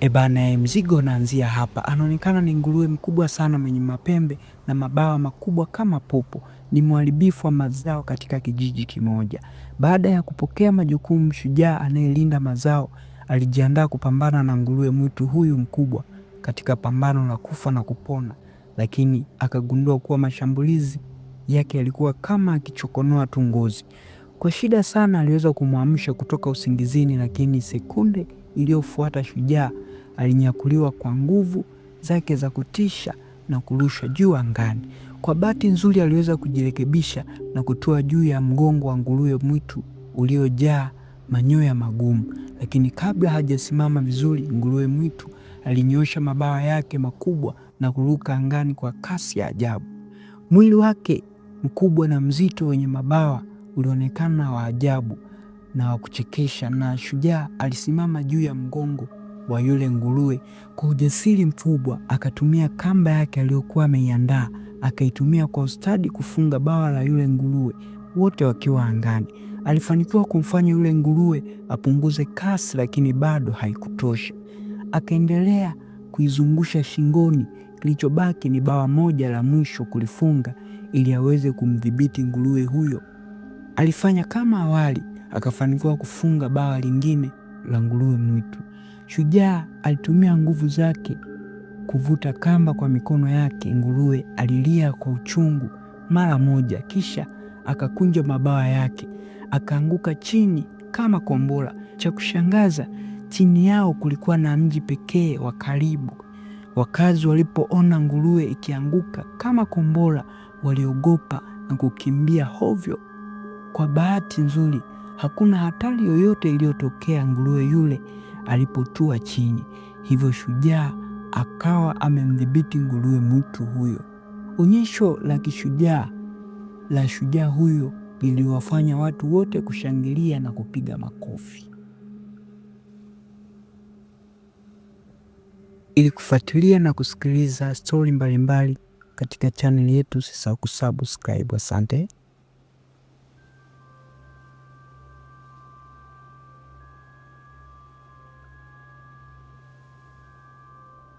Ebana, mzigo unaanzia hapa. Anaonekana ni nguruwe mkubwa sana mwenye mapembe na mabawa makubwa kama popo. Ni mharibifu wa mazao katika kijiji kimoja. Baada ya kupokea majukumu, shujaa anayelinda mazao alijiandaa kupambana na nguruwe mwitu huyu mkubwa katika pambano la kufa na kupona, lakini akagundua kuwa mashambulizi yake yalikuwa kama akichokonoa tu ngozi. Kwa shida sana aliweza kumwamsha kutoka usingizini, lakini sekunde iliyofuata shujaa alinyakuliwa kwa nguvu zake za kutisha na kurushwa juu angani. Kwa bahati nzuri, aliweza kujirekebisha na kutua juu ya mgongo wa nguruwe mwitu uliojaa manyoya magumu. Lakini kabla hajasimama vizuri, nguruwe mwitu alinyosha mabawa yake makubwa na kuruka angani kwa kasi ya ajabu. Mwili wake mkubwa na mzito wenye mabawa ulionekana wa ajabu na wa kuchekesha, na shujaa alisimama juu ya mgongo wa yule nguruwe kwa ujasiri mkubwa, akatumia kamba yake aliyokuwa ameiandaa, akaitumia kwa ustadi kufunga bawa la yule nguruwe, wote wakiwa angani. Alifanikiwa kumfanya yule nguruwe apunguze kasi, lakini bado haikutosha. Akaendelea kuizungusha shingoni. Kilichobaki ni bawa moja la mwisho kulifunga ili aweze kumdhibiti nguruwe huyo. Alifanya kama awali, akafanikiwa kufunga bawa lingine la nguruwe mwitu. Shujaa alitumia nguvu zake kuvuta kamba kwa mikono yake. Nguruwe alilia kwa uchungu mara moja, kisha akakunja mabawa yake akaanguka chini kama kombora. Cha kushangaza, chini yao kulikuwa na mji pekee wa karibu. Wakazi walipoona nguruwe ikianguka kama kombora, waliogopa na kukimbia hovyo. Kwa bahati nzuri, hakuna hatari yoyote iliyotokea nguruwe yule alipotua chini. Hivyo shujaa akawa amemdhibiti nguruwe mwitu huyo. Onyesho la kishujaa la shujaa huyo liliwafanya watu wote kushangilia na kupiga makofi. Ili kufuatilia na kusikiliza stori mbalimbali katika chaneli yetu, usisahau kusubscribe. Asante.